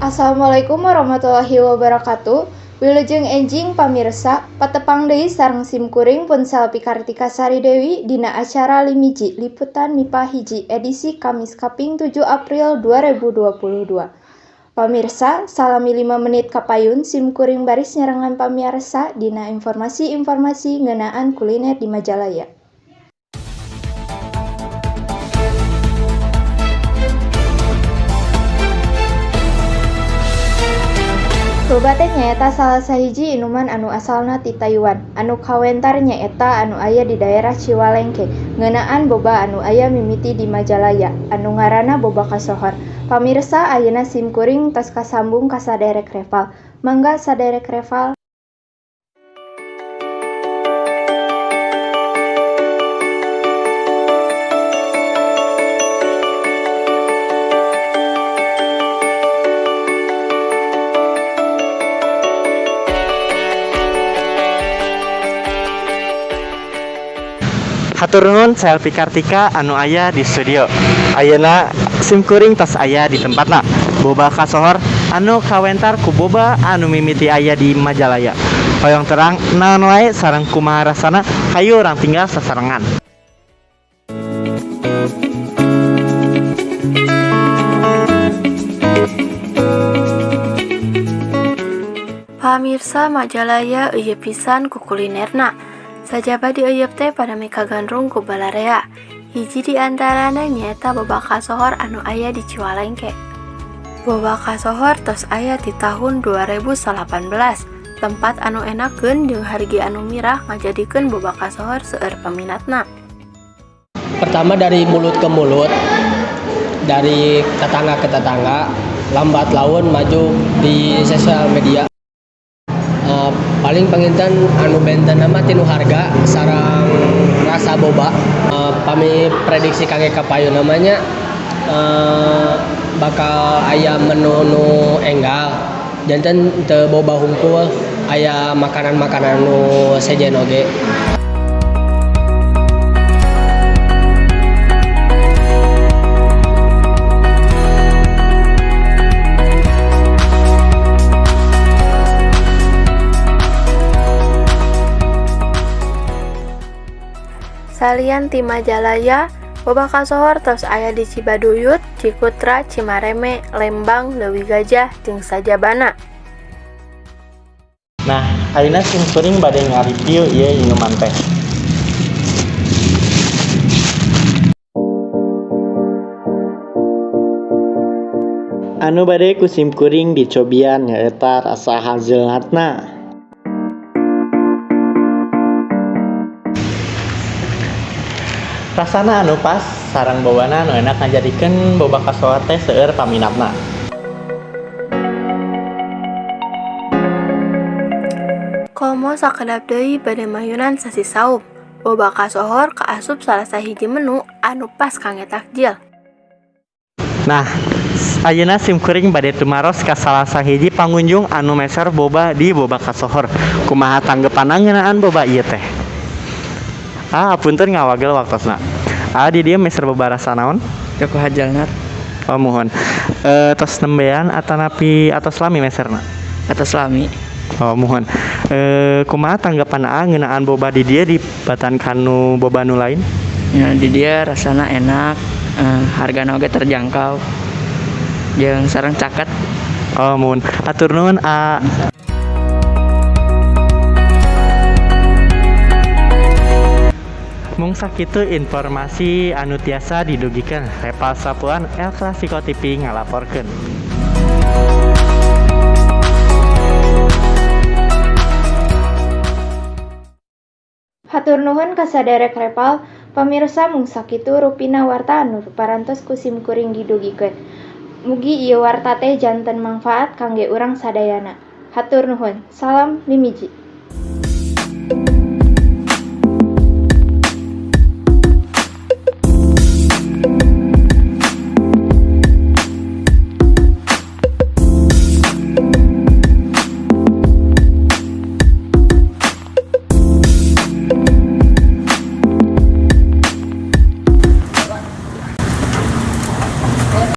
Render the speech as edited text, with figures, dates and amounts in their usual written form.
Assalamualaikum warahmatullahi wabarakatuh. Wilujeng enjing pamirsa, patepang deui sareng simkuring pun Selvi Kartika Sari Dewi dina acara Limiji Liputan MIPA hiji edisi Kamis kaping 7 April 2022. Pamirsa, salami 5 menit kapayun simkuring baris nyarengan pamirsa dina informasi-informasi ngeunaan kuliner di Majalaya. Boba teh nyaeta salah sahiji inuman anu asalna ti Taiwan, anu kawentar nyaeta anu aya di daerah Ciwalengke, ngeunaan boba anu aya mimiti di Majalaya, anu ngaranna Boba Kasohor. Pamirsa, ayeuna simkuring tos kasambung ka saderek Reval. Mangga saderek Reval. Hatur nuhun Selvi Kartika anu aya di studio. Ayeuna simkuring tos aya di tempatna Boba Kasohor anu kawentar ku boba anu mimiti aya di Majalaya. Hoyong terang naon wae sareng kumaha rasana, hayu urang tinggal sasarengan. Pamirsa, Majalaya euyeub pisan ku kulinerna. Sajaba dieuyeub teh pada mikagandrung ku balarea. Hiji di antarana nyaeta Boba Kasohor anu aya di Ciwalengke. Boba Kasohor tos aya ti tahun 2018. Tempat anu enakeun jeung hargi anu mirah ngajadikeun Boba Kasohor seueur peminatna. Pertama dari mulut ke mulut, dari tetangga ke tetangga, lambat laun maju di sosial media. Paling panginten anu benten mah tinu harga sareng rasa boba. Pami prediksi kangge kapayun namanya bakal aya menu nu enggal, janten teu boba hungkul, aya makanan-makanan nu sejen oge. Salian ti Majalaya, Boba Kasohor tos aya di Cibaduyut, Cikutra, Cimareme, Lembang, Leuwi Gajah, jeung sajabana. Nah, ayeuna simkuring bade ngareview ieu minuman teh. Anu bade ku simkuring dicobian nyaeta rasa hazelnutna. Rasana anu pas sareng bobana anu enak ngajadikeun Boba Kasohor teh seueur paminatna. Komo sakedap deui bade mayunan sasi saum, Boba Kasohor kaasup salah sahiji menu anu pas kangge takjil. Nah, ayeuna simkuring bade tumaros ka salah sahiji pangunjung anu meser boba di Boba Kasohor. Kumaha tanggepanna ngeunaan boba ieu teh? Ah, punten ngawagel waktosna. Ah, di dieu meser boba rasa naon? Choco hazelnut. Oh, muhun. Tos nembean atanapi atos lami meserna? Atos lami. Oh, muhun. Kumaha tanggapan aa ngeunaan boba di dieu dibatan kanu boba nu lain? Ya, di dieu rasana enak, hargana oge terjangkau. Jeung sareng caket. Oh, muhun. Hatur nuhun, aa. Mung sakitu informasi anu tiasa didugikeun. Repal Sapuan, El Clasico TV ngalaporkeun. Hatur nuhun ka saderek Repal, pamirsa mung sakitu rupina warta anu parantos ku simkuring didugikeun. Mugi ieu warta teh janten mangfaat kangge urang sadayana. Hatur nuhun. Salam Mimiji.